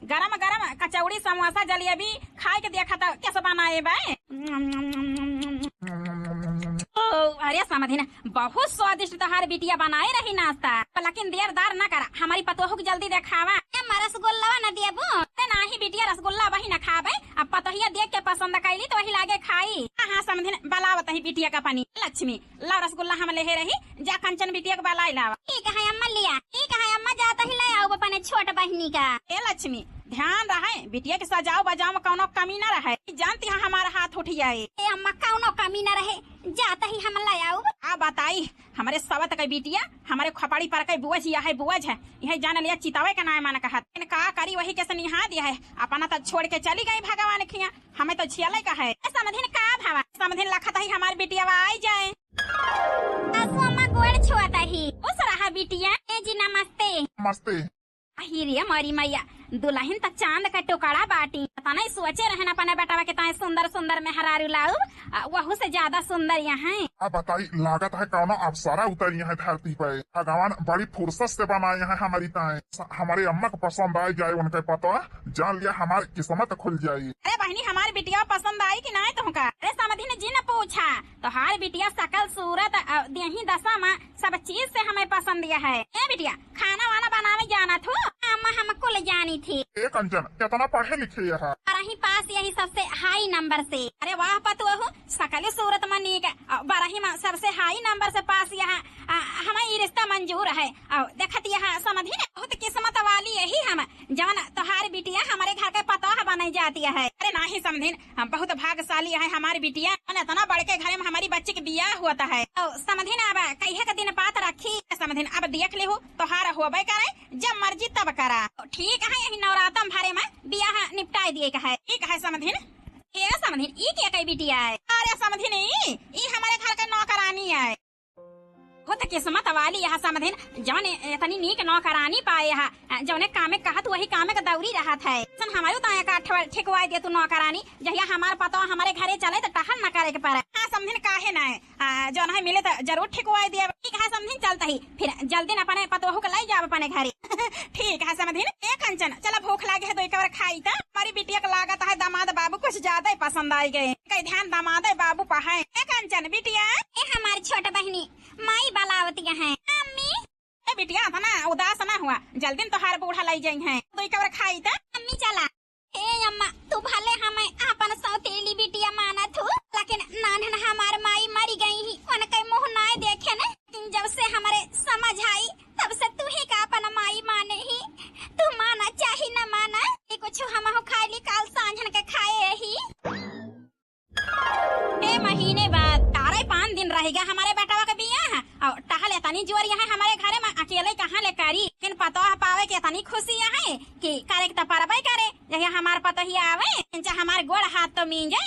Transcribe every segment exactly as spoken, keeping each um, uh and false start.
गरम गरम कचौड़ी, समोसा, जलेबी खाए के देखा त कैसे बनाए बे। ओ, अरे समधिन, बहुत स्वादिष्ट तोहार बिटिया बनाए रही नाश्ता, लेकिन देर दार न करा, हमारी पतोहू के जल्दी देखावा। ए, अम्मा, रसगुल्ला न देबू? ते नाही बिटिया, रसगुल्ला वही न खाबे, अब पतोहिया देख के पसंद कैली तो वही लागे खाई। हाँ, हाँ समधिन, बलावत ही बिटिया का पानी। लक्ष्मी, लाव रसगुल्ला हम लेहे रही, जा कंचन बिटिया के बलाई लावा। ठीक है अम्मा, लिया। ठीक है अम्मा, जात ही ले आउब अपने छोट बहिनी का। ए लक्ष्मी, ध्यान रहे, बिटिया के सजाव बजाव में कौनो कमी न रहे। जानती है हमारा हाथ उठ जाए। ए अम्मा, कौनो कमी न रहे, जात ही हम ले आउब। आ बताई, हमरे सवत के बिटिया, हमरे खोपड़ी पर के बोझ यह है, बोझ है। यह जान लिया चितावे का नाय मन कहत। इन का करी वही के सनिहा दिया है, अपना तो छोड़ के चली गई भगवान खिया, हमें तो छियले का है। ए समधिन का भावा, समधिन लखत ही हमार बिटिया आई जाए। सासू अम्मा गोड़ छुअत ही। खुश रहा बिटिया। ए जी नमस्ते। नमस्ते। अही रे मोरी मैया, दुलहिन त चांद का टुकड़ा बाटी। तने सोचे रहन अपने बेटवा के ताए सुंदर सुंदर मेहरारू लाऊ, आ, वहू से ज्यादा सुंदर यहाँ। अब बताई, लागत है कौनो अप्सरा उतरी है धरती पे। भगवान बड़ी फुर्सत से बनाए हैं हमारी ताए। स-, हमारे अम्मा को पसंद आ जाए उनके पतोह, जान लिया हमारी किस्मत खुल जाए। अरे बहिनी, हमारी बिटिया पसंद आई कि नाय तुमका? अरे समधिन जी न पूछा, तोहार बिटिया सकल सूरत, अ, देही दशा मा सब चीज से हमें पसंद यह है। ए बिटिया, खाना वाना बनावे जानत हो? अम्मा, हम कुल जानी थी। ए कंचन, कितना पढ़े लिखे यह? बारहवीं पास यही सबसे हाई नंबर से। अरे वाह पतोहू, सकल सूरत मा नीक, अ, बारहवीं मा सबसे हाई नंबर से पास यह, अ, हमें ई रिश्ता मंजूर है। अ, देखत यह समधिन, बहुत किस्मत वाली यही हम, जवन तोहार बिटिया हमारे घर के पतोह बने जाती है। अरे नाही समधिन, हम बहुत भाग्यशाली है, हमारी बिटिया, अन इतना बड़के घरे मा हमारी बच्ची के बियाह होत है। तो समधिन अब कहिए के दिन बात रखी, समधिन अब देख लेहू, तोहार होबे करे, जब मर्जी तब करा। ठीक है, यही नवरातम भरे मा बियाह निपटाए दिए के है। ठीक है समधिन। हे समधिन, ई के कई बिटिया है? अरे समधिन, ई, ई हमारे घर के नौकरानी है। बहुत किस्मत वाली यह समधिन, जौन इतनी नीक नौकरानी पाए है, जौने कामे कहत वही कामे के दौरी रहत है। सन हमारे तो एक ठिकवाई दे तू नौकरानी, जहिया हमार पतोह हमारे घरे चले तो टहल न करे के पड़े। हाँ समधिन, काहे ना है, आ, जौन है मिले तो जरूर ठिकवाई दिया। ठीक है समधिन, चलता ही फिर जल्दी न अपने पतोहू के लाई जाब अपने घरे। ठीक है समधिन। ए कंचन, चला भूख लागे है तो एक बार खाई त। हमारी बिटिया के लागत है दामाद बाबू कुछ ज्यादा ही पसंद आई गए। कई ध्यान दामाद बाबू पा है। ए कंचन बिटिया। ए हमार छोट बहिनी, माई बलावती है। अम्मी। ए बिटिया, इतना उदास ना हुआ, जल्दी न तोहार बूढ़ा लाई जाई है, तो एक बार खाई त। अम्मी चला। ए अम्मा, तू भले हमें आपन सौतेली बिटिया मानत हो, लेकिन नान्हन हमार माई मरी गई ही, उनके मुँह नाय देखे न। लेकिन जब से हमरे समझ आई, तब से तू ही का अपन माई माने ही। तू माना चाही न माना, ये कुछ हमहू खाई ली, काल सांझन के खाए ही। ए महीने बाद चार पाँच दिन रहेगा हमारे बेटवा के बियाह, और टहल इतनी जोर यहाँ हमारे घरे मा अकेले कहाँ ले करी। लेकिन पतोह पावे के इतनी खुशी है कि करे के तो परबे करे, जहिया हमार पतोहिया आवे, इनचा हमार गोड़ हाथ तो मींजे।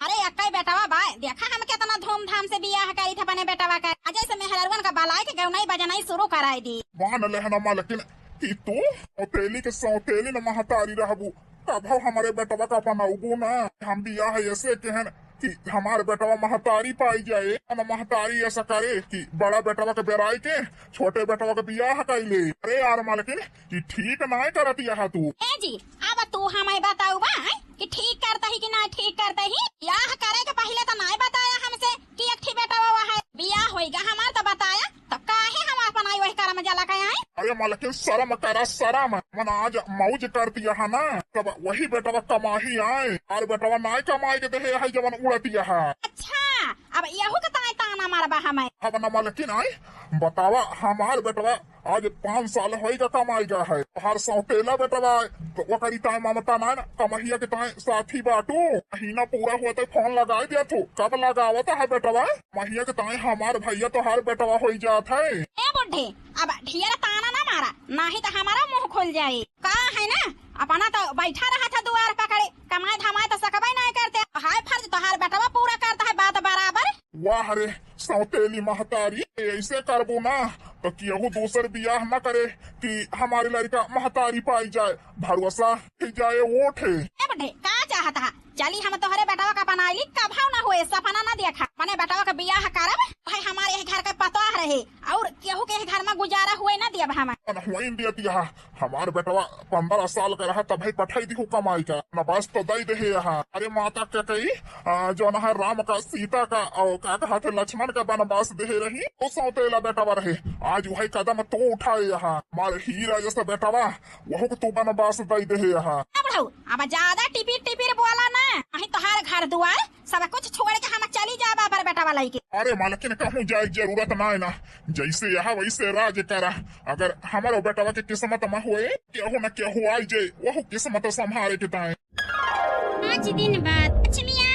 अरे अक्कई बेटवा बा, देखा हम कितना धूमधाम से बियाह करी थे अपने बेटवा का। अजय से मेहररुअन का बलाई के गौनाई बजनाई शुरू कराई दी। मान लेहन मालकिन कि तू सौतेली के सौतेली न महतारी रहबू, कभो हमरे बेटवा का अपनौबू ना। हम बियाह ऐसे केहन कि हमार बेटवा महतारी पाई जाए, न महतारी ऐसा करे कि बड़ा बेटवा के बेराई के छोटे बेटवा के बियाह कइले। अरे यार मालकिन, ई ठीक नाय करत यहा तू। ए जी, अब तू हमें बताऊ बा, हैं, कि ठीक करता ही कि ना ठीक करता ही? बियाह करे के पहिले तो नाय बताया हमसे कि एक ठी बेटवा है। बियाह होइगा हमार तो बताया, तो काहे हम अपन आई वही करम जला के आए? अरे मालकिन, शर्म करा, शर्म। मन आज मौज करती यहा ना, तब वही बेटवा कमाही आए, और बेटवा नाय कमाए के देहे है जवन उड़ती यहा। अच्छा, अब यहू के ताए ताना मारबा हमें। अब ना मालकिन आए, बतावा, हमार बेटवा आज पाँच साल होइगा कमाइगा है। हर सौतेला बेटवा, तो ओकरी ताए ममता ना, ना, कमहिया के ताए साथी बाटू। महीना पूरा हुआ तो फोन लगाई दिया तू। कब लगावत है बेटवा? कमहिया के ताए हमार भैया तोहार बेटवा होई जात है। ए बुढ़े, अब ढेर ताना ना मारा, नाही तो हमारा मुँह खुल जाए। का है ना, अपना तो बैठा रहा था दुआर पकड़े, कमाए धमाए तो सकबे नहीं करते। हाय फर्ज तोहार बेटवा पूरा करता है बात बराबर। वाह रे सौतेली महतारी, ऐसे करबो ना तो केहू दूसर बियाह न करे कि हमारे लड़का महतारी पाई जाए, भरोसा ही जाए ओठे। ए बुढ़े, का चाहत हा? चली हम तोहरे बेटवा का बनाइली, कभउ ना हुए, सपना ना देखा। मने बेटवा का बियाह करब, भाई हमारे यही घर का पतोह रहे, और केहू के यही घर मा गुजारा हुए ना दियब हम। होइन दिया दिया, हमार बेटवा पन्द्रह साल का रहा तबही पठाई दिहु कमाई का, बनवास तो दई देहे यहाँ। अरे माता के कही, आ, जौन है राम का, सीता का, और का कहत है लक्ष्मण का बनवास देहे रही, वो सौतेला बेटवा रहे। आज वही कदम तो उठाए यहाँ, हमार हीरा जैसा बेटवा, वहू को तू बनवास दई देहे यहाँ। अब बुढ़ऊ, अब ज्यादा टिपिर टिपिर बोला ना, अही तोहार घर दुआर सब कुछ छोड़ के हम चली जाबा पर बेटवा लइके। अरे मालकिन, कहूँ जाए के जरूरत ना है ना, जैसे यहाँ वैसे राज करा। अगर हमारो बेटवा के किस्मत मा होए, केहू न केहू आई जाए, वहू किस्मत संभारे के ताए। पाँच दिन बाद, लक्ष्मिया,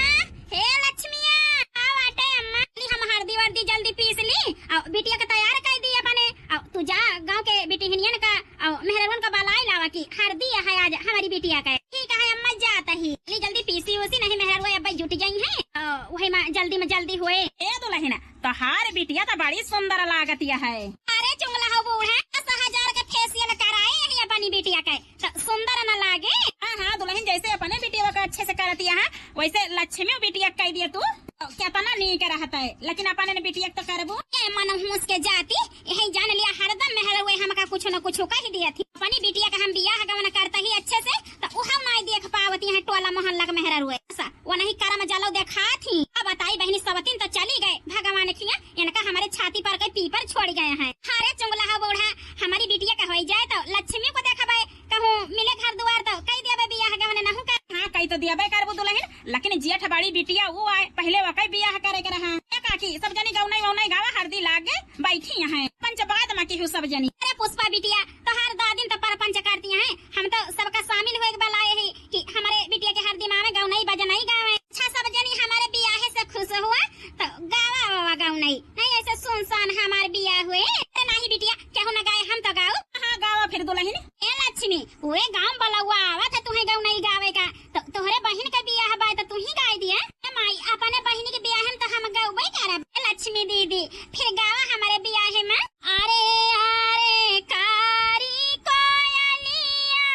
हे लक्ष्मिया, का बाटे अम्मा? ली हम हरदी वर्दी जल्दी पीस ली, और बिटिया के तैयार कर दी अपने, और तू जा गाँव के बिटिहनियन का और मेहररुअन का बलाई लावा कि हरदी है आज हमारी बिटिया का। ठीक है अम्मा, जात ही। ली जल्दी पीसी उसी, नहीं मेहररुआ अब्बे जुट जाई है। और वही मा जल्दी मा जल्दी होए। ए दुलहिन, तोहार बिटिया तो बड़ी सुंदर लागत है। अरे चुंगला हो बूढ़ा, दस हजार के फेशियल कराए ही अपनी बिटिया का, तो सुंदर न लागे? हाँ, हाँ दुलहिन, जैसे अपने बिटिया का अच्छे से करती है, वैसे लक्ष्मी बिटिया कह दिया तू। केतना नीक रहत है, लेकिन अपने न बिटिया के तो करबू। ए मनहूस के जाति, यही जान लिया हरदम मेहररुए हमका कुछ न कुछ कह दिया थी। अपनी बिटिया का हम बियाह गवन करता ही अच्छे से, तो उहउ नाई देख पावती है टोला मोहल्ला के मेहररुए। सा, वो नहीं करम जलौ देखा थी। अब बताई बहनी, सवतिन तो चली गए भगवान खिया, इनका हमारे छाती पर के पीपर छोड़ गए हैं। अरे चुंगला हो बूढ़ा, हमारी बिटिया का होई जाए तो लक्ष्मी को देखबे, कहूँ मिले घर दुआर तो कई दियाबे बियाह गवन नहू का। हाँ, कई तो दियाबे करबू दुलहिन, लेकिन जेठ बड़ी बिटिया वो आए, पहले वकै बियाह करे के रहा। ए काकी, सब जनी गौनई वौनई गावा, हरदी लागे बैठी हैं। पंच बाद मा केहू सब जनी। अरे पुष्पा बिटिया, तोहार दादिन तो परपंच करती हैं, हम तो सबका शामिल होए के बलाए ही कि हमारे बिटिया के हरदी मा गौनई बजनई गावे। अच्छा सब जनी हमारे बियाहे से खुश हुआ तो गावा वावा गौनई, नहीं ऐसे सुनसान हमार बियाह हुए। अरे नाही बिटिया, केहू न गाए, हम तो गाऊ। हाँ, गावा फिर दुलहिन। ए लक्ष्मी, पूरे गाँव बलौआ आवत है तुहे गौनई गावे का, तो तोहरे बहिन के बियाह बाय तो तू ही गाय दिया। ए माई, अपने बहिन के बियाह में तो हम गौबे करब। ए लक्ष्मी दीदी, फिर गावा हमारे बियाहे मा। अरे, अरे, कारी कोयलिया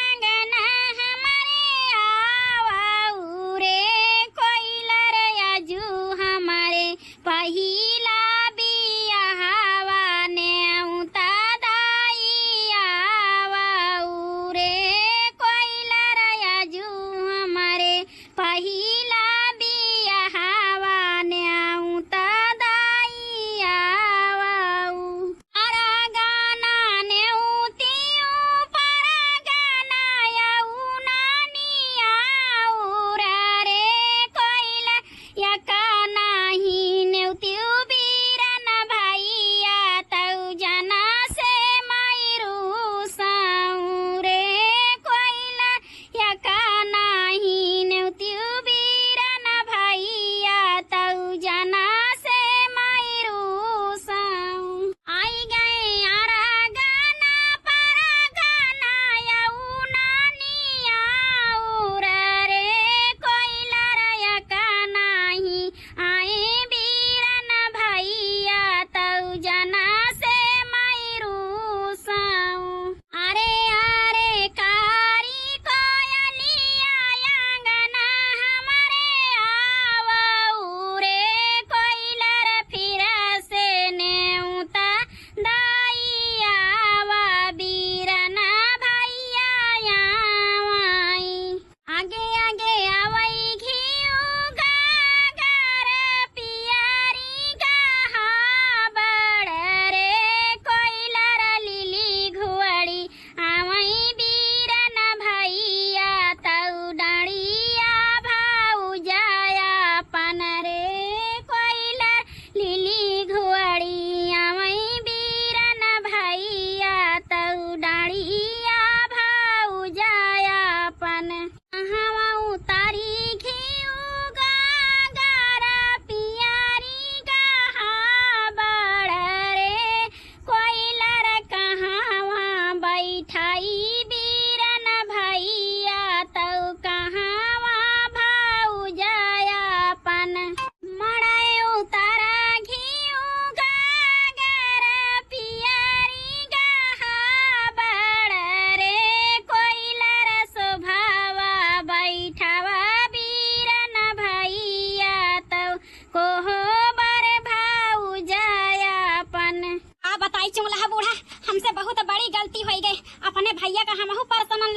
अंगना हमारे आवा रे कोइलर आजू हमारे पहिला बियाहवा नेउता दाई आवा रे कोई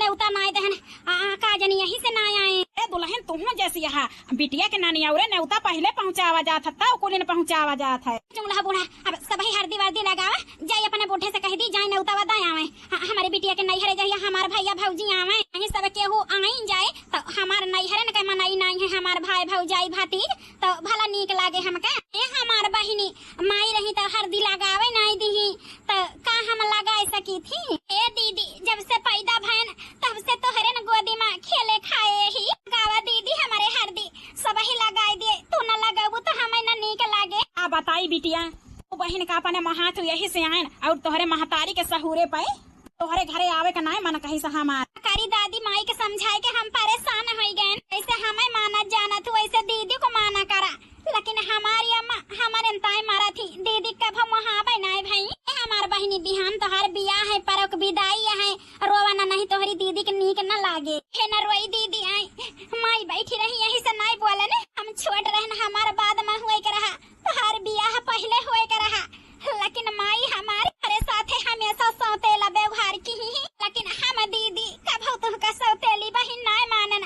नेउता नाई देहन, आ, आ, का जनी यही से नाई आए। ए दुलहिन, तुहूँ जैसी यहाँ बिटिया के नानी औरे नेउता पहिले पहुँचावा जात है, तब कुलिन पहुँचावा जात है। चुंगला बूढ़ा, अब सबही हरदी वर्दी लगावा, जाई अपने बूढ़े से कहि दी, जाई नेउता वदा आवे। ह-, हमरे बिटिया के नैहरे जहिया हमार भैया भौजी आवे, यही सब केहू आइन जाए, तो हमार नैहरन के मनई नाई है, हमार भाई भौजाई भतीज, तो भला नीक लागे हमका। ए हमार बहिनी, माई रही तो हरदी लगावे नाई दिही, तो का हम लगाए सकी थी? ए दीदी, जब से पैदा भयन, तब से तोहरे न गोदी में खेले खाए ही। गावा दीदी, हमरे हरदी सबही लगाए दिए, तू न लगाबू तो हमें न नीक लागे। आ बताई बिटिया, तू बहिन का अपने मोहात यही से आयन और तोहरे महतारी के सहूरे पे तोहरे घरे आवे के नाय मन कही से हमार। करी दादी, माई के समझाए के हम परेशान होई गए। जैसे हमें मानत जानत हूँ, वैसे दीदी को माना करा। लेकिन हमारी अम्मा हमारे ताई मारा थी, दीदी कभो मोहाबे नाय भई। ए हमार बहिनी, बिहान तोहार बियाह है, परक विदाई है, रोवा ना नहीं तोहरी दीदी के नीक न लागे। हे न रोई दीदी, आई माई बैठी रही यही से नाय बोले ने। हम छोट रहन, हमार बाद में हुए के रहा, तोहार बियाह पहिले होए के रहा, लेकिन माई हमार तोहरे साथे हमेशा सौतेला व्यवहार की ही। लेकिन हम दीदी कभो तुहका सौतेली बहिन नाय मानन,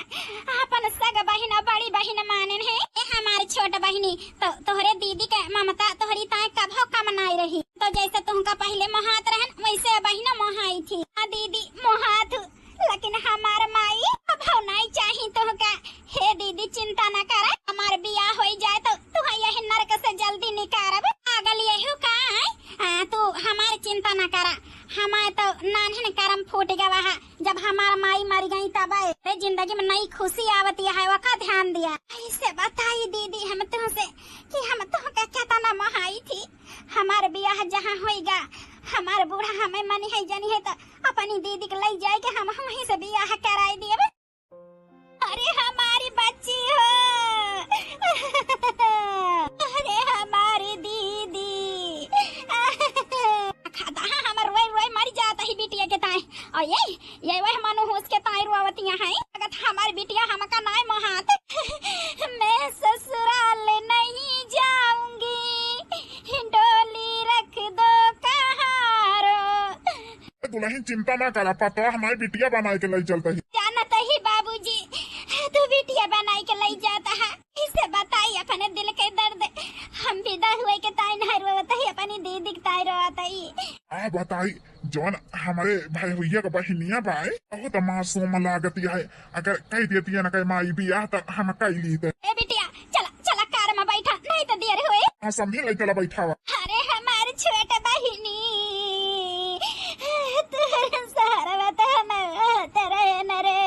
अपन सग बहिन और बड़ी बहिन मानन है। ए हमार छोट बहिनी, तो तोहरे दीदी के ममता तोहरी ताए कभो कम नाय रही। तो जैसे तुहका पहिले मोहात रहन, वैसे बहिन मोहाई थी। हाँ दीदी, मोहात लेकिन हमार माई अब हो नाई चाही तोहका। हे दीदी, चिंता न करा, हमार बियाह होई जाए तो तुहा यही नरक से जल्दी निकारब। पागल यहू का है? आ, तू हमार चिंता न करा, हमार तो नान्हन करम फूट गवा है। जब हमार माई मर गई तब ए जिंदगी में नई खुशी आवती है, वका ध्यान दिया। ऐसे बताई दीदी हम तुमसे कि हम तुमका कितना मोहाई थी। हमार बियाह जहाँ होइगा, हमार बूढ़ा हमें मनी है जनी है तो अपनी दीदी के लई जाए के हम वहीं से बियाह कराई दिए। अरे हमारी बच्ची हो, अरे हमारी दीदी। खाता है हमर रोए रोए मर जाता ही बिटिया के ताए। और ये, ये वह मनहूस के ताए रोवतिया है। अगर हमारी बिटिया हमका नाय मोहात। मैं ससुराल नहीं जाऊंगी, डोली रख दो कहारो। ए दुलहिन, चिंता ना करा, पतोह नाई बिटिया बनाए के लई चलता ही। जानत ही बाबूजी, तू बिटिया बनाए के लई जाता है। इसे बताई अपने दिल के दर्द, हम विदा हुए के ताई नहीं रोवत ही, अपनी दीदी के ताई रोवत ही। आ बताई, जौन हमरे भैया के बहिनिया बाए, बहुत मासूम लागती है। अगर कह देती है ना कहे माई बियाह, तो हम कह ली थे। ए बिटिया, चला, चला कार में बैठा, नहीं तो देर होए। हाँ, समझे ले, चला बैठावा। अरे हमार छोट बहिनी, तोहर सहारा तो हम होत रहे न रे।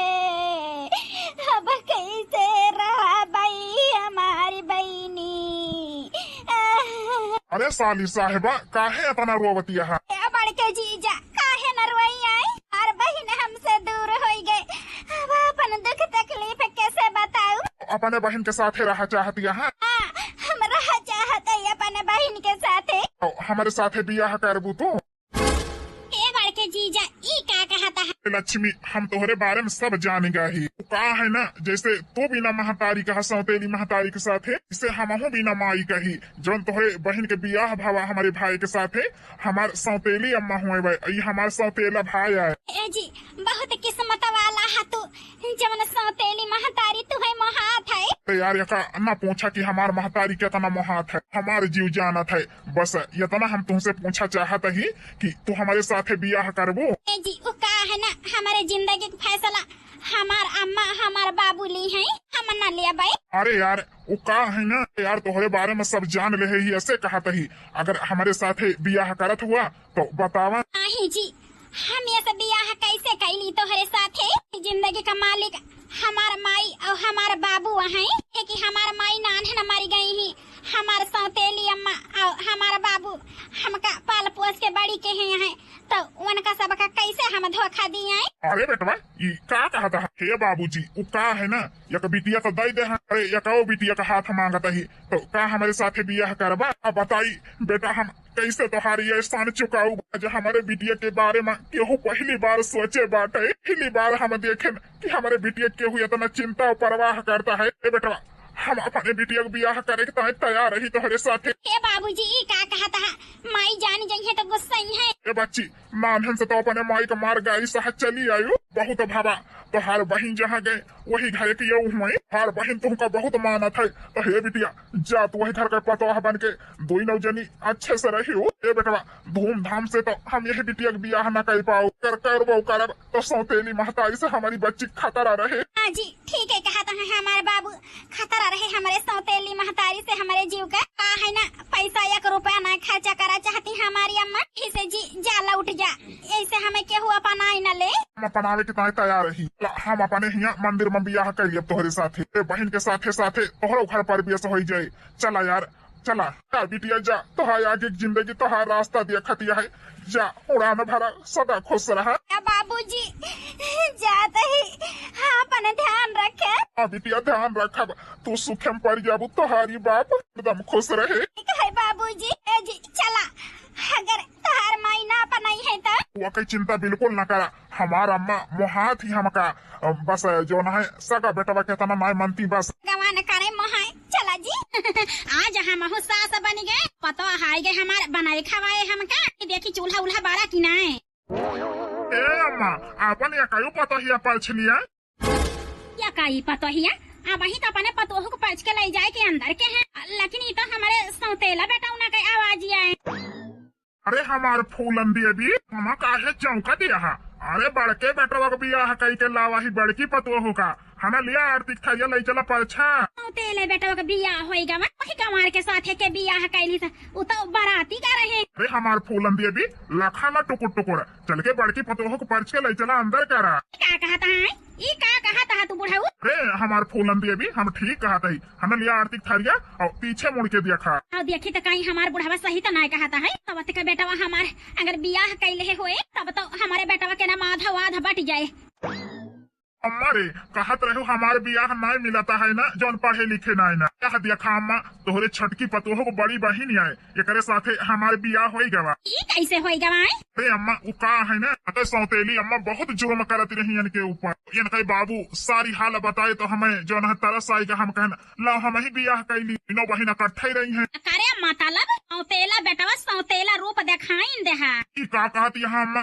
अब कैसे रहबई हमारी बहिनी? अरे साली साहेबा, काहे इतना रोवतिया है? ए बड़के जीजा, काहे न रोई आई? और बहिन हमसे दूर होई गए, अब अपन दुख तकलीफ कैसे बताऊ? अपने बहिन के साथे रहा चाहतिया है? हाँ, हम रहा चाहत है अपने बहिन के साथे। तो हमरे साथे बियाह करबू तू? ए बड़के जीजा, ई का कहता है? लक्ष्मी, हम तोहरे बारे में सब जान गए ही। तू का है ना, जैसे तू बिना महतारी कहा सौतेली महतारी के साथे, इसे हमहू बिना माई कही। जौन तोहरे बहिन के बियाह भवा हमरे भाई के साथे, हमार सौतेली अम्मा हुए बा, ई हमार सौतेला भाई आए। ए जी, बहुत किस्मत वाला है तू, जवन सौतेली महतारी तुहे मोहात है। अरे यार, यका ना पूछा कि हमार महतारी कितना मोहात है, हमार जीव जानत है। बस इतना हम तुमसे पूछा चाहत ही कि तू हमरे साथे बियाह करबो? ए जी, उ का है ना, हमारे जिंदगी के फैसला हमार अम्मा, हमार बाबू ली हैं, हम ना लेबै। अरे यार, उ का है ना यार, तोहरे बारे में सब जान ले ही, ऐसे कहत ही, अगर हमरे साथे बियाह करत हुआ तो बतावा। नाही जी, हम ये सब बियाह कैसे कैली तोहरे साथे? जिंदगी का मालिक हमार माई और हमार बाबू हैं। ये कि हमार माई नान्हे न मर गई ही, हमार सौतेली अम्मा और हमार बाबू हमका पाल पोस के बड़ी के हैं, तो उनका सबका कैसे हम धोखा दिए? अरे बेटवा, ई का कहत है? हे बाबूजी, उ का है ना, एक बिटिया तो दे दे हैं, अरे एक और बिटिया का हाथ मांगत ही, तो का हमरे साथे बियाह करबा? अब बताई बेटा, हम कैसे तोहारी एहसान चुकाऊ, जो हमरे बिटिया के बारे में केहू पहली बार सोचे बाटे, पहली बार हम देखेन कि हमरे बिटिया केहू इतना चिंता और परवाह करता है। ए बेटवा, हम अपने बिटिया के बियाह करे के ताई तैयार रही तोहरे साथे। ए बाबूजी, ई का कहत हा? माई जान जइहे तो गुस्सइहे। ए बच्ची, नान्हन से तो अपने माई के मार गारी सह चली आयु। बहुत भावा, तोहार बहिन जहाँ गए, वही घर के यऊ हुए। तोहार बहिन तुमका बहुत मानत है। तो हे बिटिया, जा तू वही घर के पतोह बन के दुई नौ जनी अच्छे से रही हो। ए बेटवा, धूमधाम से तो हम यही बिटिया के बियाह न कर पाओ। कर करबो करब तो सौतेली महतारी से हमारी बच्ची के खतरा रहे। हाँ जी, ठीक है कहत है हमार बाबू, खतरा रहे हमरे सौतेली महतारी से हमरे जीव का। का है ना, पैसा एक रुपया ना खर्चा करा चाहती हमारी अम्मा। इसे जी जा लौट जा, ऐसे हमें केहू अपनाई न ले। हम अपनावे के ताई तैयार रही। ला, हम अपने हिया मंदिर में बियाह कर लियब तोहरे साथे। ए बहिन के साथे साथे तोहरो घर पर बियाह होई जाए। चला यार, चला। जा बिटिया जा, तोहार आगे के जिंदगी तोहार रास्ता देखतिया है। जा, उड़ान भरा, सदा खुश रहा। या बाबूजी, जात ही, हाँ, अपन ध्यान रखे। हाँ बिटिया, ध्यान रखब। तू सुखे में पड़ जाबू, तोहारी बाप एकदम खुश रहे। ठीक है बाबूजी। ए जी, चला, अगर तोहार माई ना अपनाई है तो? वकई चिंता बिल्कुल ना करा, हमार अम्मा मोहात ही हमका, अ, बस, अ, जौन है सगा बेटवा के तना नाय मनती बस। गवान करे मोहाय, चला जी। आज हमहू सास बन गए, पतोह आइ गए हमार बनाए खवाए हमका। देखी चूल्हा उल्हा बारा की नाय। ए अम्मा, अपन या कयू पतोहिया परछ लिया? या काई पतोहिया? अबहीं तो अपने पतोह को परछ के लइ जाए के अंदर के हैं, लेकिन ई तो हमरे सौतेला बेटौना के आवाज आए। अरे हमार फूलन देवी, अम्मा काहे चौंका दिया हा? अरे बड़के बेटवा के बियाह कई के लावा ही बड़की पतोह का, हमें लिया आरती के थरिया लइ चला परछा। सौतेले बेटवा के बियाह होई गवा, वही गंवार के साथे के बियाह कैली सा, उ तो बाराती का रहे। अरे हमार फूलन देवी, लखा ना टुकुर टुकुर, चल के बड़की पतोह को परछ के लइ चला अंदर करा। का कहत है? ई का कहत हा तू बुढ़ऊ? रे हमार फूलन देवी, हम ठीक कहत हई, हमें लिया आरती के थरिया और पीछे मुड़ के देखा। और देखी तो कहीं हमार बुढ़वा सही तो नाय कहत है। तब तक बेटवा हमार अगर बियाह कैले होए, तब तो हमारे बेटवा के ना माधा वाधा बट जाए। अम्मा रे, कहत रहो हमार बियाह नाय मिलता है ना, जौन पढ़े लिखे नाय ना। यह देखा अम्मा, तोहरे छोटकी पतोह को बड़ी बहिन आए, एकरे साथे हमार बियाह होई गवा। ई कैसे होई गवा? अरे अम्मा, उ का है ना, अगर सौतेली अम्मा बहुत जुर्म करत रही इनके ऊपर। इनके बाबू सारी हाल बताए तो हमें जौन है तरस आएगा, हम कहन, "लाओ हम ही बियाह कैली, तीनों बहिन इकट्ठे रही हैं।" करे मतलब सौतेला बेटवा सौतेला रूप देखाइन देहा। ई का कहत यहाँ अम्मा,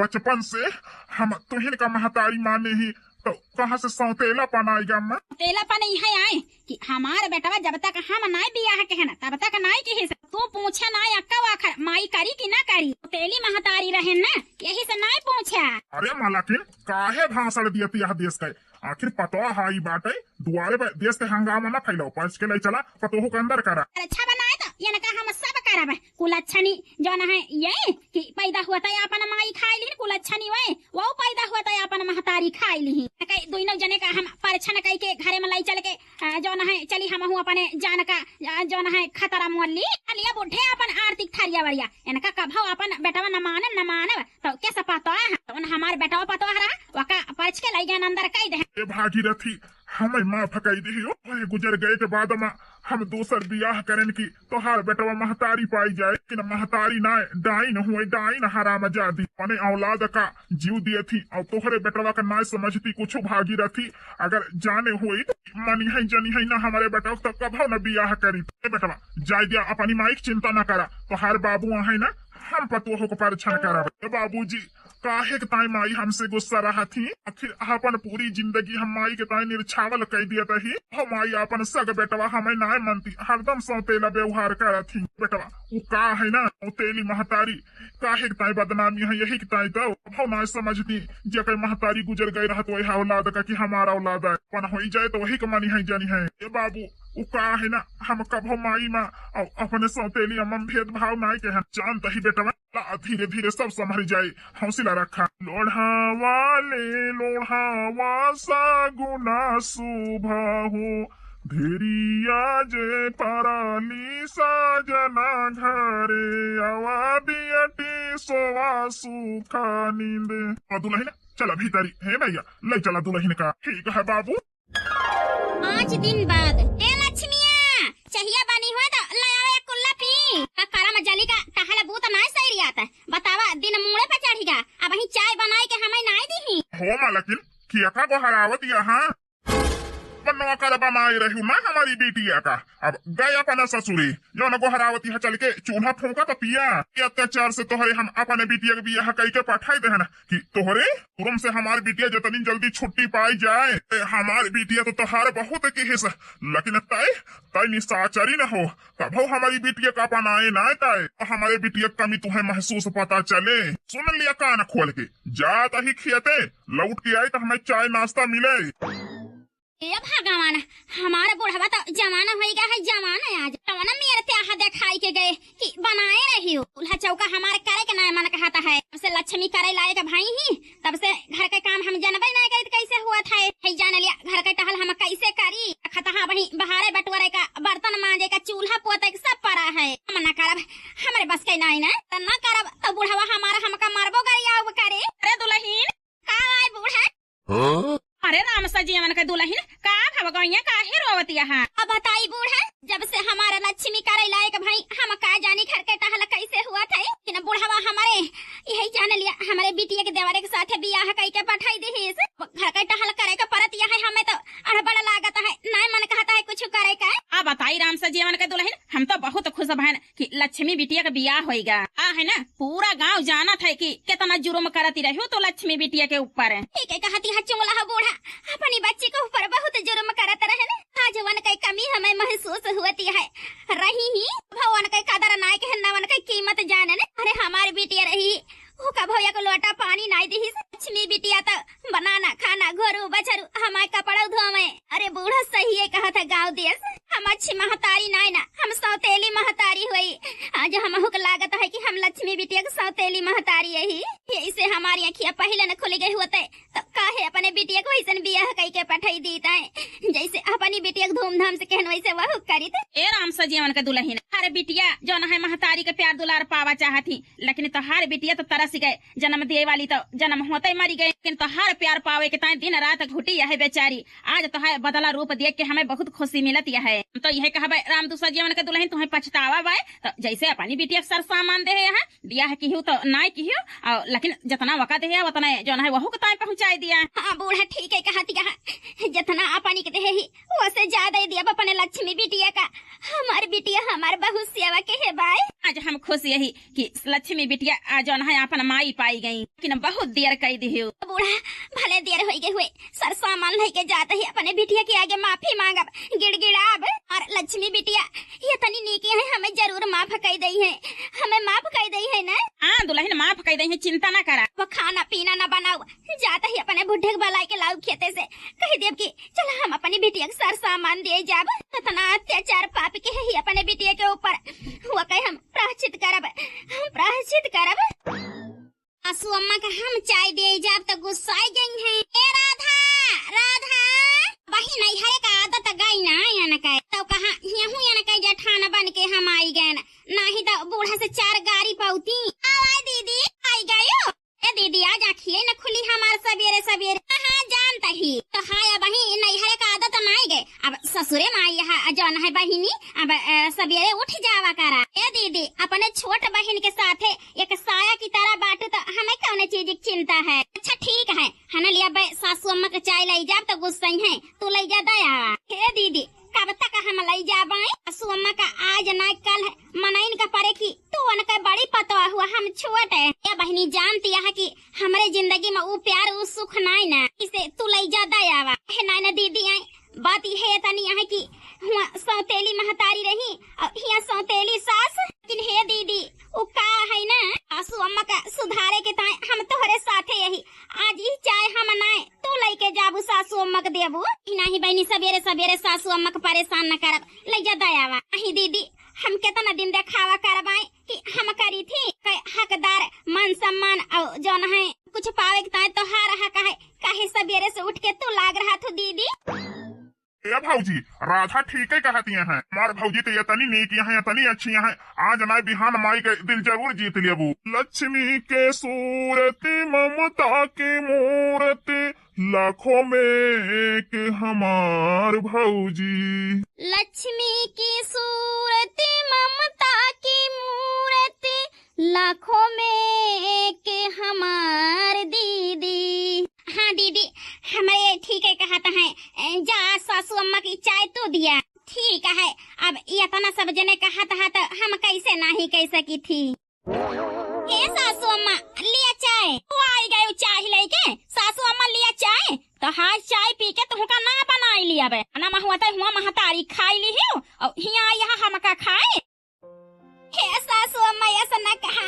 बचपन से हम तुहिन का महतारी माने ही, तो कहाँ से सौतेलापन आएगा अम्मा? सौतेलापन इहे आए कि हमार बेटवा जब तक हम नाय बियाह के है ना, तब तक नाय के है। तू पूछे नाय अक्का वाखर, माई करी कि ना करी? सौतेली महतारी रहे ना, यही से नाय पूछा। अरे मालकिन, काहे भाषण दियत यह देश के? आखिर पतोह हाई बाटे, दुआरे पे देश के हंगामा ना फैलाओ, परछ के लइ चला, पतोह के अंदर करा। अच्छा बनाए तो इनका हम सब करब। कुलच्छनी जौन है ये कि पैदा हुआ था अपन माई खाई लीन, कुलच्छनी वे, वो पैदा हुआ था अपन महतारी खाई ली। कई दुइनो जने का हम परछन कई के घरे में लइ चल के, अ, जौन है चली हमहू अपने जान का, अ, जौन है खतरा मोल ली। लिया बुढ़े अपन आरती के थरिया वरिया, इनका कभो अपन बेटवा न मानब, न मानब। तो के सपा तो है, तो उन हमार बेटवा पतोह रहा, वका परछ के लइ गए अंदर कई दे। ए भागीरथी, हमें माफ कई दिहियो। ओए गुजर गए के बाद मा हम दूसर बियाह करन की तोहार बेटवा महतारी पाई जाए, लेकिन महतारी ना, डाइन हुए, डाइन हरामजादी। अपने औलाद का जीव दिए थी और तोहरे बेटवा का ना समझती कुछ भागीरथी। अगर जाने हुई तो मनी है, जनी है ना हमारे बेटवा, तो कभो न बियाह करी। ए बेटवा, जाय दिया, अपनी माई की चिंता ना करा, तोहार बाबू आहे ना, हम पतोह को परछन करब। ए बाबूजी, काहे के ताई माई हमसे गुस्सा रहत ही? आखिर आपन पूरी जिंदगी हम माई के ताई निरछावल कई दियत ही। हम माई आपन सग बेटवा हमें नाय मनती, हरदम सौतेला व्यवहार करत ही। बेटवा, उ का है ना, सौतेली महतारी, काहे के ताई बदनामी है, यही के ताई तो। अब हम नाय समझती, जेकर महतारी गुजर गई रहत, वही औलाद का कि हमारा औलाद है। अपन होई जाए तो वही के मनी है, जनी है। ए बाबू, उ का है ना, हम कभो माई मा और अपने सौतेली अम्मा में भेदभाव नाय के हैं। जानत ही बेटवा, ला, धीरे धीरे सब संभल जाए, हौसला रखा। लोढ़ा वाले लोढ़ावा सागुना शुभ हो, धेरिया जे पराली साजना घरे, आवा बियटी सोवा सुखा नींद। और दुल्हन, चला भीतरी, हे भैया, ले चला दुल्हन का। ठीक है बाबू। पाँच दिन बाद, ए लक्ष्मिया, चहिया बनी हुए तो ले आवे एक कुल्ला पी। का करम जली का टहल बूत नाय सैरियात। बतावा, दिन मूड़े पे चढ़ी गा, अबहीं चाय बनाई के हमें नाय दीही। हो मालकिन, किया का गोहरावत यहाँ? अपन नवा करबा माई रहू ना हमारी बिटिया का। अब गए अपना ससुरी, जौन गोहरावती है चल के चूल्हा फूंका तो पिया। ये अत्याचार से तोहरे हम अपने बिटिया के बियाह कई के पठाई देहन कि तोहरे तुरम से हमारी बिटिया जितनी जल्दी छुट्टी पाई जाए। ए, हमारी बिटिया तो तोहार बहुत किहिस, लेकिन तय, तय निशाचरी न हो, तब हो हमारी बिटिया का अपनाए ना तय, तो हमारे बिटिया कमी तुहे महसूस पता चले। सुन लिया कान खोल के, जात ही खेते, लौट के आई तो हमें चाय नाश्ता मिले। ए भगवान, हमारा बुढ़वा तो जमाना होई गया है, जमाना आज। कवना मेर ते आहा देखाई के गए कि बनाए रही हो। चूल्हा चौका हमारे करे के ना मन कहता है। हमसे लक्ष्मी करे लायक भाई ही, तब से घर के काम हम जनबे ना करी त कैसे हुआ था। है जान लिया घर के टहल हम कैसे करी। खतहा वही बहारे बटोरे का, बर्तन मांजे का, चूल्हा पोते का सब पड़ा है। हम ना करब, हमारे बस के नाई ना, त ना करब तो बुढ़वा हमारा हमका मारबो गरियाब करे। अरे दुलहिन, का आए बूढ़ा? हाँ? अरे राम सजीवन के दुलहिन, का भव गइया, काहे रोवत यहाँ? अब बताई बूढ़ा, जब से हमारा लक्ष्मी करे लायक भाई, हम का जानी घर के टहल कैसे हुआ थे, कि न बुढ़वा हमारे यही जान लिया, हमारे बिटिया के देवरे के साथे बियाह कई के पठाई दिहिस। घर के टहल करे के परत यह है, हमें तो अड़बड़ लागत है, नाय मन कहता है कुछ करे का। अब बताई राम सजीवन के दुलहिन, हम तो बहुत खुश भयन कि लक्ष्मी बिटिया के बियाह होइगा। आ है ना, पूरा गांव जानत है कि कितना जुर्म करती रही हो तो लक्ष्मी बिटिया के ऊपर। ठीक है कहती है चुंगला हो बूढ़ा, अपनी बच्ची के ऊपर बहुत जुर्म करत रहे ना। आज वन के कमी हमें महसूस होती है। रही ही भवन के कदर नाय के ना वन के कीमत जाने ने। अरे हमारी बिटिया रही, ओका भौया को लोटा पानी नाय दिहिस। लक्ष्मी बिटिया तो बनाना खाना, घोरू बछरू, हमारे कपड़ा धोवे। अरे बूढ़ा सही है कहत है गाँव देश। हम अच्छी महतारी नाय ना, हम सौतेली महतारी होई। आज हमहू के लागत है कि हम लक्ष्मी बिटिया के सौतेली महतारी यही। यही से हमारी अखिया पहिले न खुल गई होते, तो काहे अपने बिटिया को वैसन बियाह कई के पठाई दीत है, जैसे अपनी बिटिया को धूमधाम से कहन वैसे वहू करीत। ए राम सजीवन के दुलहिन, अरे बिटिया जौन है महतारी के प्यार दुलार पावा चाहत ही, लेकिन तोहार बिटिया तो तरस गए। जन्म दिए वाली तो जन्म होते मरी गए, लेकिन तोहार प्यार पावे के ताई दिन रात घुटी है बेचारी। आज तोहार बदला रूप देख के हमें बहुत खुशी मिलत है। हम तो यह कहबे राम दूसरा जीवन के दुलहिन, तुम्हें पछतावा बाय तो जैसे अपनी बिटिया के सर सामान दे है, बियाह किहू तो नाय किहू, और लेकिन जितना वका दे है उतना जौन है वहू के ताई पहुँचाई दिया। हाँ बूढ़ा ठीक है कहत है, जितना अपनी के दे ही वसे ज्यादा ही दिया अपने लक्ष्मी बिटिया का। हमार बिटिया हमार बहुत सेवा के है बाय। आज हम खुश यही कि लक्ष्मी बिटिया आज जौन है अपन माई पाई गई, लेकिन बहुत देर कई दिहु। बूढ़ा भले देर होई गए हुए, सर सामान लेके जात ही अपने बिटिया के आगे माफी मांगब, गिड़गिड़ाब। और लक्ष्मी बिटिया ये तनी नीकी है, हमें जरूर माफ कई दई है, हमें माफ कई दई है ना? हाँ दुलहिन माफ कई दई है, चिंता ना करा। वो खाना पीना ना बनाऊ, जात ही अपने बुढ़े के बलाई के लाऊ खेते से, कही देब कि चला हम अपनी बिटिया के सर सामान दिए जाब। इतना अत्याचार पाप के है ही अपने बिटिया के ऊपर, हुआ कहे हम प्रायश्चित करब, हम प्रायश्चित करब। सासू अम्मा का हम चाय दिए जाब तो गुस्साई गई हैं। ए राधा, राधा, वही नैहरे का आदत गई ना यन के, तो कहाँ यहू यन के जेठान बन के हम आई गए ना, नाही तो बूढ़ा से चार गारी पौती। आवाय दीदी, आई गयो। ए दीदी, आज आँखिए न खुली हमार सबेरे सबेरे। हाँ, हाँ, जानत ही। तो हाय, अबही नैहरे का आदत नाई गए। अब ससुरे में आई है, जौन है बहिनी, अब, अ, सबेरे उठ जावा करा। ए दीदी, अपने छोट बहिन के साथे एक साया की तरह बाटू तो हमें कौन चीज की चिंता है? अच्छा ठीक है, हन लिया बे सासू अम्मा के चाय लाई जाब तो गुस्सई है, तू लाई जा दया। हे दीदी, कब तक हम लई जाबे? सासू अम्मा का आज ना कल मनइन का परे कि तू उनका बड़ी पतवा हुआ, हम छोट है। ए बहिनी, जानती है कि हमरे जिंदगी में ऊ प्यार, ऊ सुख नाय ना, इसे तू लई जा दयावा। हे नाय ना दीदी, आई बात ये है तनी है कि हुआ सौतेली महतारी रही और हिया सौतेली सास। लेकिन हे दीदी, ऊ का है ना, सासू अम्मा का सुधारे के ताई हम तोहरे साथे यही। आज ई चाय हम नाय, तू लइके जाबू सासू अम्मा के देबू। ई नाही बहिनी, सबेरे सबेरे सासू अम्मा के परेशान न करब, लइ जा दयावा। नाही दीदी, हम केतना दिन देखावा करबाई कि हम करी थी, के हकदार मान सम्मान और जौन है कुछ पावे के ताई तोहार हक है, काहे सबेरे से उठ के तू लाग रहा थू दीदी? ए भौजी, राधा ठीके कहतिया हैं। हमार भौजी तो यतनी नीक हैं, यतनी अच्छी हैं। आज ना बिहान माई के दिल जरूर जीत लेबू। लक्ष्मी के सूरत ममता के मूरत, लाखों में एक हमार भौजी। लक्ष्मी की सूरत ममता की मूरत, लाखों में एक हमार दीदी। हाँ दीदी, हमरे ठीक है कहत हैं, जा सासू अम्मा की चाय तू दिया। ठीक है, अब इतना सब जने कहत है तो हम कैसे नाही कह सकी थी। ए सासू अम्मा, लिया चाय। तू आई गयो चाय लेके, सासू अम्मा लिया चाय। तो हाय चाय पी के तुहका ना बनाई लिया बे। ना महुआ तय हुआ महतारी खाई ली हियो, और हिया आई यहाँ हमका खाए। हे सासू अम्मा, ऐसा ना कहा,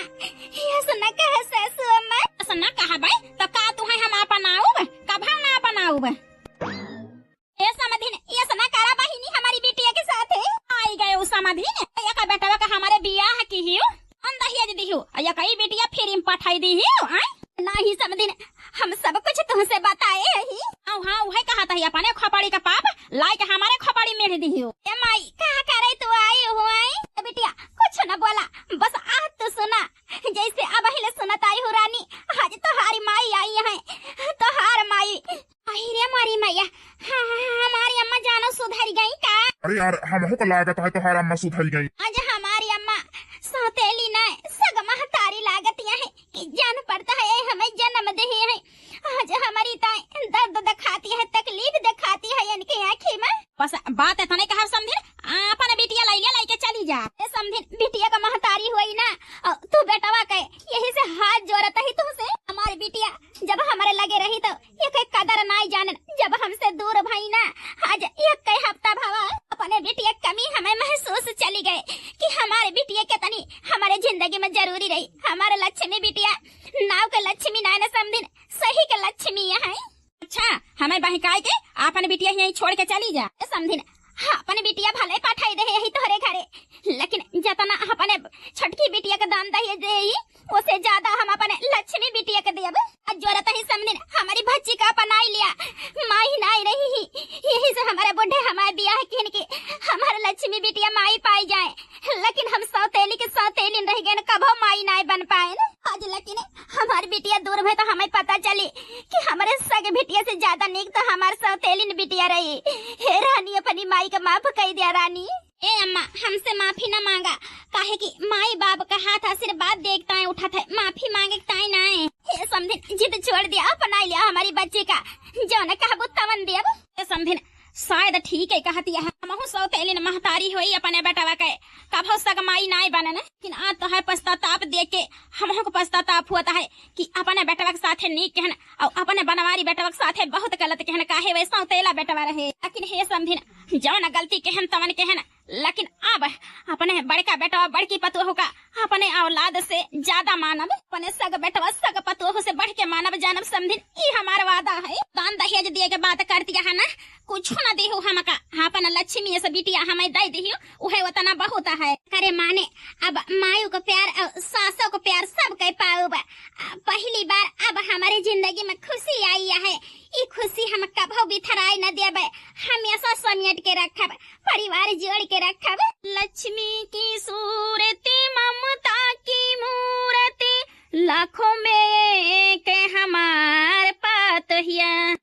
ऐसा ना कहा सासू अम्मा। ऐसा ना कहा बे, तो का तुहे हम अपनाउब? कभा ना अपनाउब। ए समधिन, ऐसा ना करा बहिनी हमारी बिटिया के साथे। आई गयो समधिन, एक बेटवा का हमारे बियाह किहियो, अन दहेज दिहियो, आ एकई बिटिया free में पठाई दिहियो, आय? नाही समधिन, हम सब कुछ तुहसे बताए ही। आउ हाँ, उहे कहत ही, अपने खोपड़ी का पाप लाइके हमारे खोपड़ी मेढ़ दिहियो। ए माई, का करे तू आई हो, आय? ए बिटिया, कुछ न बोला, बस आ तू सुना, जैसे अबहिले सुनत आई हो रानी, आज तोहारी माई आई है, तोहार माई। अहि रे मोरी मैया, हाँ, हाँ, हाँ, हमारी अम्मा जानो सुधर गई का? अरे यार, हमहू को लागत है तोहार अम्मा सुधर गई। आज हमारी अम्मा सौतेली ना, सग महतारी लागत है कि जान पड़ता है, ये हमें जन्म दे है। आज हमारी ताई दर्द दिखाती है, तकलीफ दिखाती है इनके आँखी में। बस बात इतने कहा समधिन, आपन बिटिया लैले लैके चली जा। ए समधिन, बिटिया का महतारी हुई ना, और तू बेटवा के, यही से हाथ जोड़त ही तुमसे। हमारी बिटिया जब हमारे लगे रही तो ये कोई कदर नाई जानन, जब हमसे दूर भई ना, आज एक कई हफ्ता भवा, अपने बिटिया कमी हमें महसूस चली गए कि हमारे बिटिया कितनी हमारे जिंदगी में जरूरी रही। हमारे लक्ष्मी बिटिया नाव के लक्ष्मी नाय न समधिन, सही के लक्ष्मी है। अच्छा, हमें बहकाई के अपन बिटिया यहीं छोड़ के चली जा। ए समधिन, हाँ, अपन बिटिया भले पठाई दे यही तोहरे घरे, लेकिन जतना अपने छोटकी बिटिया के दान दहेज दे, ओसे ज्यादा हम अपने लक्ष्मी बिटिया के देब। आ जोरत ही समधिन हमारी बच्ची का अपनाई लिया, माई नाई रही ही, यही से हमारे बूढ़े हमारे बियाह किहन के हमारे लक्ष्मी बिटिया माई पाई जाए, लेकिन हम सौतेली के सौतेलिन रह गए, कभो माई नाई बन पाए। आज लेकिन हमार बिटिया दूर भई तो हमें पता चली कि हमारे सग बिटिया से ज्यादा नीक तो हमार सौतेलिन बिटिया रही। हे रानी, अपनी माई का माफ कई दिया रानी। ए अम्मा, हमसे माफी ना मांगा, काहे कि माई बाप का हाथ आशीर्वाद देख ताए उठत है, माफी मांगे के ताए ना है। हे समधिन, जिद छोड़ दिया, अपना लिया हमारी बच्ची का, जौन कहबू तवन देब। ए समधिन, शायद ठीक है कहत यह, हमहू सौतेलिन महतारी होई अपने बेटवा के, कभो सग माई नाय बनन, लेकिन आज तो है पश्चाताप देख के हमहू को पश्चाताप होत है कि अपने बेटवा के साथे नीक कहन और अपने बनवारी बेटवा के साथे बहुत गलत कहन, काहे वे सौतेला बेटवा रहे। लेकिन हे समधिन, जौन गलती कहन तवन कहन, लेकिन अब अपने बड़का बेटवा बड़की पतोह का अपने औलाद से ज्यादा मानब, अपने सग बेटवा सग पतोह से बढ़ के मानब जानब समधिन, ई हमार वादा है। दान दहेज दिए के बात करती है ना, कुछ न देहु हमका, अपन लक्ष्मी से बिटिया हमें दे दिहु, उहे उतना बहुत है। अरे माने, अब मायू को प्यार और सासों को प्यार सब के पाउब। पहली बार अब हमारे जिंदगी में खुशी आई है, ई खुशी हम कभो बिथराए न देबे, हमेशा समेट के रखब, परिवार जोड़ के रखब। लक्ष्मी की सूरत, ममता की मूरत, लाखों में एक हमार पतोहिया।